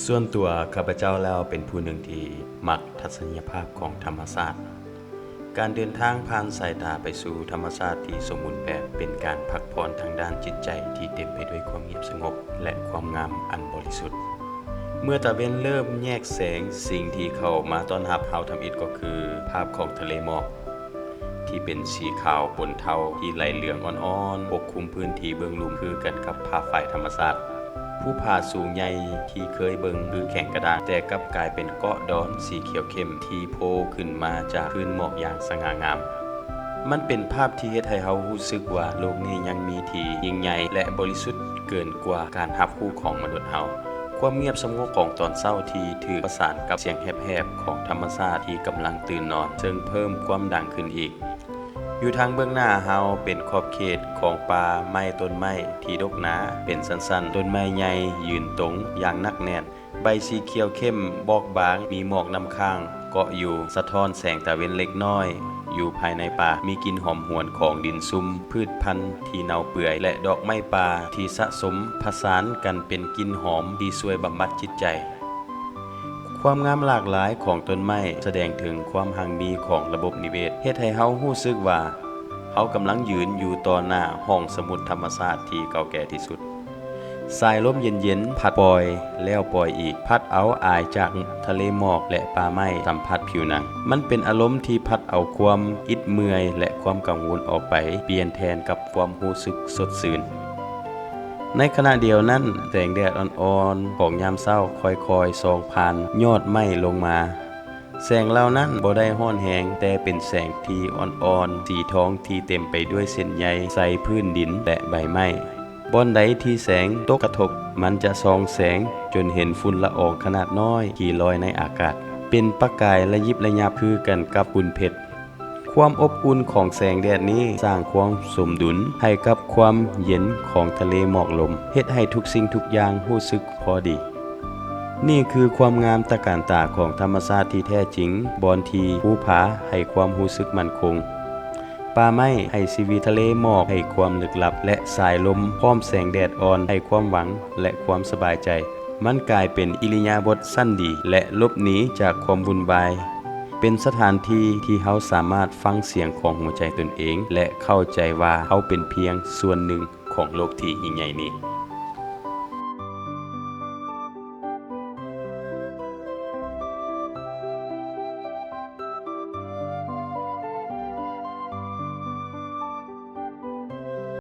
ສ່ວນຕົວຂ້າພະເຈົ້າແລ້ວເປັນຜູ້ໜຶ່ງທີ່ມັກທັດສະນີຍະພາບຂອງທຳມະຊາດ. ການເດີນທາງຜ່ານສາຍຕາໄປສູ່ທຳມະຊາດທີ່ສົມບູນແບບ ເປັນການພັກຜ່ອນທາງດ້ານຈິດໃຈທີ່ເຕັມໄປດ້ວຍຄວາມງຽບສະຫງົບ ແລະ ຄວາມງາມອັນບໍລິສຸດ. ເມື່ອຕາເວັນເລີ່ມແຍກແສງ, ສິ່ງທີ່ເຂົ້າມາຕ້ອນຮັບເຮົາທຳອິດກໍຄືພາບຂອງທະເລໝອກ ທີ່ເປັນສີຂາວປົນເທົາທີ່ໄຫຼເຫຼືອງອ່ອນໆ ປົກຄຸມພື້ນທີ່ເບື້ອງລຸ່ມຄືກັນກັບຜ້າຝ້າຍທຳມະຊາດ. ພູຜາສູງໃຫຍ່ທີ່ເຄີຍເບິ່ງຄືແຂງກະດ້າງ ແຕ່ກັບກາຍເປັນເກາະດອນສີຂຽວເຂັ້ມທີ່ໂຜ່ຂຶ້ນມາຈາກພື້ນໝອກຢ່າງສະຫງ່າງາມ. ມັນເປັນພາບທີ່ເຮັດໃຫ້ເຮົາຮູ້ສຶກວ່າໂລກນີ້ຍັງມີທີ່ຍິ່ງໃຫຍ່ ແລະ ບໍລິສຸດເກີນກວ່າການຮັບຮູ້ຂອງມະນຸດເຮົາ. ຄວາມງຽບສະຫງົບຂອງຕອນເຊົ້າທີ່ຖືກປະສານກັບສຽງແຫບໆຂອງທຳມະຊາດທີ່ກຳລັງຕື່ນນອນ ເຊິ່ງເພີ່ມຄວາມດັງຂຶ້ນອີກ. ຢູ່ທາງເບື້ອງໜ້າເຮົາເປັນຂອບເຂດຂອງປ່າໄມ້ຕົ້ນໄມ້ທີ່ດົກໜາເປັນຊັ້ນໆ, ຕົ້ນໄມ້ໃຫຍ່ຢືນຕົງຢ່າງໜັກແໜ້ນ, ໃບສີຂຽວເຂັ້ມບອກບາງ, ມີໝອກນ້ຳຄ້າງເກາະຢູ່ ສະທ້ອນແສງຕາເວັນເລັກນ້ອຍ. ຢູ່ພາຍໃນປ່າມີກິ່ນຫອມຫວນຂອງດິນຊຸ່ມ, ພືດພັນທີ່ເນົ່າເປື່ອຍ ແລະ ດອກໄມ້ປ່າທີ່ສະສົມຜະສານກັນເປັນກິ່ນຫອມທີ່ຊ່ວຍບຳບັດຈິດໃຈ. ຄວາມງາມຫຼາກຫຼາຍຂອງຕົ້ນໄມ້ສະແດງເຖິງຄວາມຮັ່ງມີຂອງລະບົບນິເວດ, ເຮັດໃຫ້ເຮົາຮູ້ສຶກວ່າເຮົາກຳລັງຢືນຢູ່ຕໍ່ໜ້າຫ້ອງສະໝຸດທຳມະຊາດທີ່ເກົ່າແກ່ທີ່ສຸດ. ສາຍລົມເຢັນໆ ພັດປ່ອຍແລ້ວປ່ອຍອີກ, ພັດເອົາອາຍຈາກທະເລໝອກ ແລະ ປ່າໄມ້ສຳຜັດຜິວໜັງ. ມັນເປັນອາລົມທີ່ພັດເອົາຄວາມອິດເມື່ອຍ ແລະ ຄວາມກັງວົນອອກໄປ, ປ່ຽນແທນກັບຄວາມຮູ້ສຶກສົດຊື່ນ. ໃນຂະນະດຽວນັ້ນ, ແສງແດດອ່ອນໆຂອງຍາມເຊົ້າຄ່ອຍໆສ່ອງຜ່ານຍອດໄມ້ລົງມາ. ແສງເຫຼົ່ານັ້ນບໍ່ໄດ້ຮ້ອນແຮງ, ແຕ່ເປັນແສງທີ່ອ່ອນໆ ສີທອງທີ່ເຕັມໄປດ້ວຍເສັ້ນໃຍໃສ່ພື້ນດິນ ແລະ ໃບໄມ້. ບ່ອນໃດທີ່ແສງຕົກກະທົບ, ມັນຈະສ່ອງແສງຈົນເຫັນຝຸ່ນລະອອງຂະໜາດນ້ອຍທີ່ລອຍໃນອາກາດ, ເປັນປະກາຍລະຍິບລະຍັບຄືກັນກັບຝຸ່ນເພັດ. ຄວາມອົບອຸ່ນຂອງແສງແດດນີ້ສ້າງຄວາມສົມດຸນໃຫ້ກັບຄວາມເຢັນຂອງທະເລໝອກລົມ, ເຮັດໃຫ້ທຸກສິ່ງທຸກຢ່າງຮູ້ສຶກພໍດີ. ນີ້ຄືຄວາມງາມຕະການຕາຂອງທຳມະຊາດທີ່ແທ້ຈິງ, ບ່ອນທີ່ພູຜາໃຫ້ຄວາມຮູ້ສຶກໝັ້ນຄົງ, ປ່າໄມ້ໃຫ້ຊີວິດ, ທະເລໝອກໃຫ້ຄວາມລຶກລັບ ແລະ ສາຍລົມພ້ອມແສງແດດອ່ອນໃຫ້ຄວາມຫວັງ ແລະ ຄວາມສະບາຍໃຈ. ມັນກາຍເປັນອິລິຍາບົດຊັ້ນດີ ແລະ ຫຼົບໜີຈາກຄວາມວຸ່ນວາຍ, ເປັນສະຖານທີ່ທີ່ເຮົາສາມາດຟັງສຽງຂອງຫົວໃຈຕົນເອງ ແລະ ເຂົ້າໃຈວ່າເຮົາເປັນພຽງສ່ວນໜຶ່ງຂອງໂລກທີ່ຍິ່ງໃຫຍ່ນີ້.